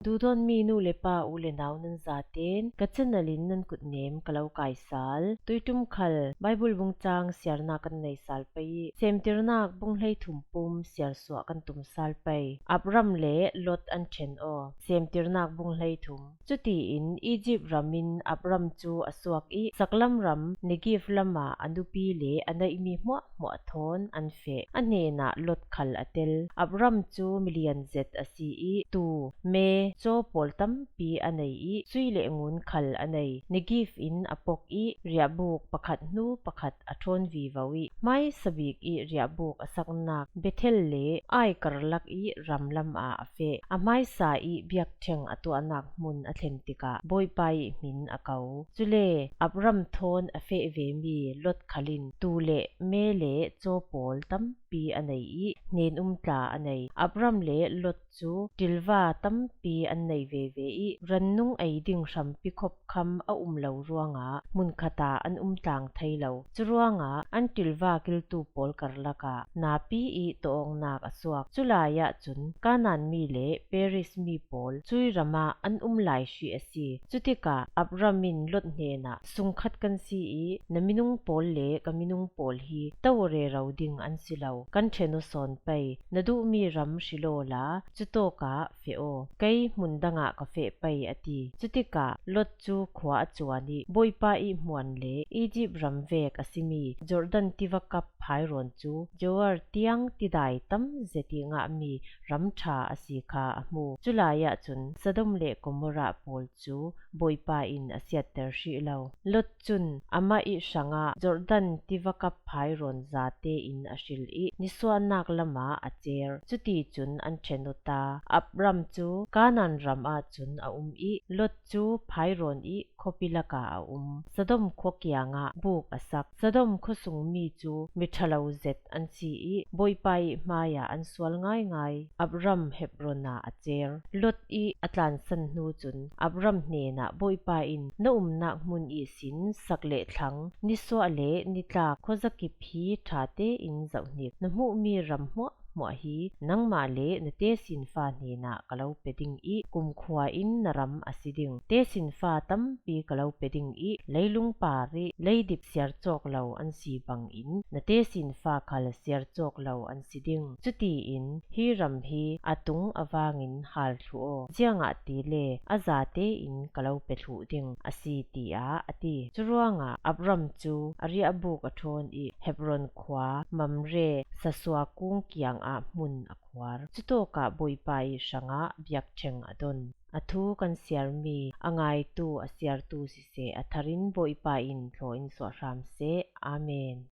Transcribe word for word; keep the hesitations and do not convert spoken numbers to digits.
Duhdawtmi nu le pa, u le nau nan zaten ka channel in nan kutnem ka lo kaisal. Tuiṭum khal Bible bungchang siarna kan nei sal pei i, Semtirnak bung hleithum pum siarsuah kan tum sal pei. Abram le Lot an ṭhen aw. Semtirnak bung hleithum. Cutiin Egypt ram in Abram cu a suak i, saklam ram Negev lamah a nupi le a neihmi hmuahhmuah thawn an feh. A hnenah Lot khal a tel. Abram cu milian zet a si i, tuu, me, caw pawl tampi a nei i, sui le ngun khal a nei. Negev in a pok i, riahbuk pakhat hnu pakhat a ṭhawn vivo i, hmaisa bik i riahbuk a saknak Bethel le Ai karlak i ram lamah a feh. A hmaisa i biakṭheng a tuahnak hmun a thlen tikah Bawipa i hmin a ko. Cule Abram thawn a feh vemi Lot khal in tuu le me le caw pawl tampi a nei i, hnenum tla a nei. Abram le Lot cu ṭilva tampi an nei veve i, rannung ei ding hrampi khopkham a um lo ruangah hmunkhat ah an um tlang thei lo. Curuangah an ṭilva kiltu pawl karlak ah napi i tawngnak a suak. Culai ahcun Kanaan mi le Periz mi pawl cui ram ah an um lai hrih a si. Cutikah Abram in Lot hnenah, sungkhat kan si i, na minung pawl le ka minung pawl hi to rero ding an si lo. Kan ṭhen aw sawn pei, na duhmi ram hrilawla cutawkah feh aw. Kei hmun dangah ka feh pei, a ti. Cutikah Lot cu khua a cuan i, Bawipa i hmuan le Egypt ram vek a simi Jordan tiva kap phairawn cu Zoar tiang tidai tam zet i ngahmi ram ṭha a si kha a hmu. Culai ahcun Sodom le Gomorrah pawl cu Bawipa in a siatter hrih lo. Lot cun amah i hrangah Jordan tiva kap phairawn zate in a hril i, nisuahnak lamah a cer. Cuticun an ṭhen aw ta. Abram cu Kanaan ram ahcun a um i, Lot cu phairawn i khuapi lakah a um. Sodom khua kiangah buk a sak. Sodom khuasungmi cu miṭhalo zet an si i, Bawipa i hmaiah an sual ngaingai. Abram Hebron ah a cer. Lot i a tlansan hnu cun Abram hnenah Bawipa in na umnak hmun ihsin sak le thlang, nisuah le nitlak khuazakip hi ṭha tein zohhnik. Na hmuhmi ram hmuahhmuah hi nangmah le na tesinfa hnenah ka lo pe ding i, kumkhua in na ram a si ding. Tesinfa tampi ka lo pe ding i, leilung par i leidip siar cawk lo an si bangin na tesinfa khal siar cawk lo an si ding. Cutiin hi ram hi a tung avangin hal thluh aw, ziangahtile a zate in ka lo pe thluh ding a si, tiah a ti. Curuangah Abram cu a riahbuk a ṭhawn i, Hebron khua Mamre sasua kung kiangah hmun a khuar. Cutawkah Bawipa i hrangah biakṭheng a don. A thu kan siarmi a ngaitu a siartu siseh, a tharin Bawipa in thlaw in suah hram seh. Amen.